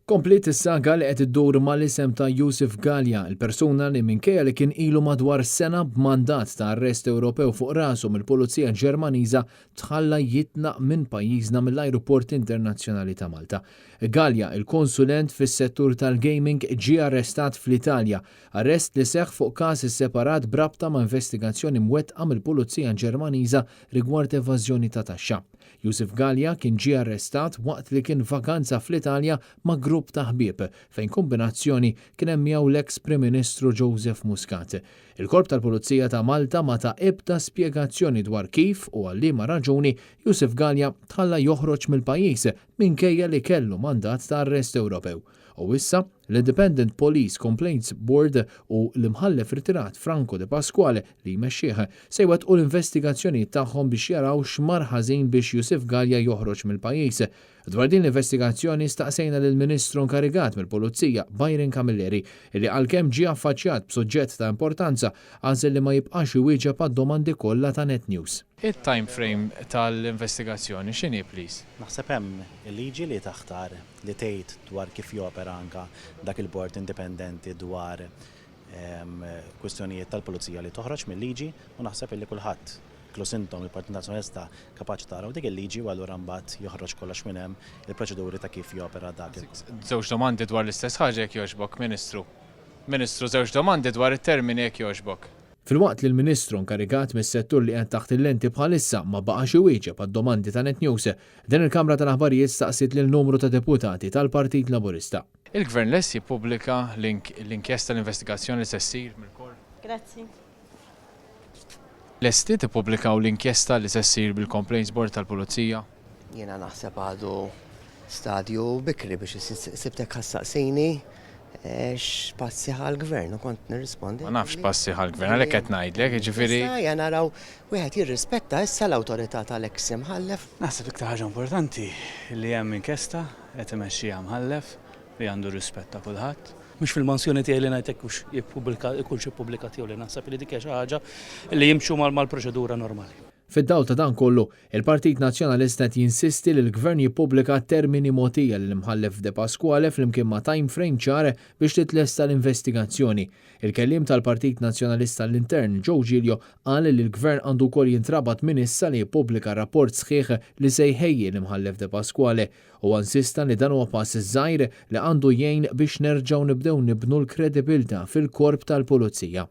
Kompliet is-saga li qed iddur mal-isem ta' Yusuf Galea, il-persuna li minkejja li kien ilu madwar sena b'mandat ta' arrest Ewropew fuq rasu mill-Pulizija Ġermaniża tħalla jitlaq minn pajjiżna mill-Ajruport Internazzjonali ta' Malta. Galea, il-konsulent fis-settur tal-gaming ġie arrestat fl-Italja, arrest li seħħ fuq każ isseparat b'rabta ma' investigazzjoni mwettqa mill-Pulizija Ġermaniża rigward evażjoni ta' taxxa. Yusuf Galea kien ġie arrestat waqt li kien vaganza fl-Italja ma' grupp ta' ħbieb, fejn kombinazzjoni kien hemm miegħu l-eks Prim Ministru Joseph Muscat. Il-Korp tal-Pulizija ta' Malta ma ta ebda spjegazzjoni dwar kif u għal liema raġuni Yusuf Galea tħalla joħroġ mill-pajjiż minkejja li kellu mandat ta' arrest Ewropew. U issa, l-Independent Police Complaints Board u l-imħallef ritirat Franco De Pasquale li jmexxih se jwettqu l-investigazzjonijiet tagħhom biex jaraw x'mar ħażin biex Yusuf Galea joħroġ mill-pajjiż. Dwar din l-investigazzjoni staqsejna lill-Ministru inkarigat mill-Pulizija Byron Camilleri li għalkemm ġie affaċċjat b'suġġett ta' importanza għażel li ma jibqax iwieġeb għad-domandi kollha ta' Net News. Il-time frame tal-investigazzjoni x'inhi, please? Naħseb hemm il-liġi li taħtar li tgħid dwar kif jopera anka dak il-bord indipendenti dwar kwistjonijiet tal-pulizija li toħroġ mill-liġi u naħseb illi kulħadd, inkluż intom il-Partit Nazzjonalista, kapaċi taraw dik il-liġi u allura mbagħad joħroġ kollox minn hemm il-proċeduri ta' kif jopera dak il. Żewġ domandi dwar l-istess ħaġa jekk jogħġbok, Ministru. Ministru, żewġ domandi dwar it-termini jekk jogħġbok. Filwaqt li l-Ministru inkarigat mis-settur li qiegħed taħt il-lenti bħalissa ma baqax iwieġeb għad-domandi ta' Net News, din il-Kamra tal-Aħbarijiet staqsiet lil numru ta' deputati tal-Partit Laburista. Il-Gvern lest jippubblika l-inkjesta, l-investigazzjoni li se ssir mill-Korp? Grazzi. Lesti tippubblikaw l-inkjesta li se ssir bil-Complaints Board tal-Pulizija? Jiena naħseb għadu stadju bikri biex sibtek ħa ssaqsini x'passi ħa l-gvern u kont nirrispondi. Ma nafx x'passi ħa l-gvern, għalhekk qed ngħidlek, jiġifieri. Ejja naraw wieħed jirrispetta issa l-awtorità tal-eks imħallef. Naħseb l-iktar ħaġa importanti li hemm inkjesta qed imexxiha mħallef li għandu r-rispett ta' kulħadd. Mhux fil-mansjoni tiegħi li ngħid hekk hux ikunx ippubblikat jew le, naħseb li dik hija xi ħaġa li jimxu mal-proċedura normali. Fid-dawl ta' dan kollu, il-Partit Nazzjonalista qed jinsisti li l-Gvern jippubblika t-termini mogħtija lill-Imħallef Depasquale flimkien ma' time frame ċar biex titlesta l-investigazzjoni. Il-kelliem tal-Partit Nazzjonalista għall-Intern, Joe Giglio, qal li l-Gvern għandu wkoll jintrabat minn issa li jippubblika rapport sħiħ li se jħejji l-Imħallef Depasquale. Huwa insista li dan huwa pass żgħir li għandu jgħin biex nerġgħu nibdew nibnu l-kredibilità fil-Korp tal-Pulizija.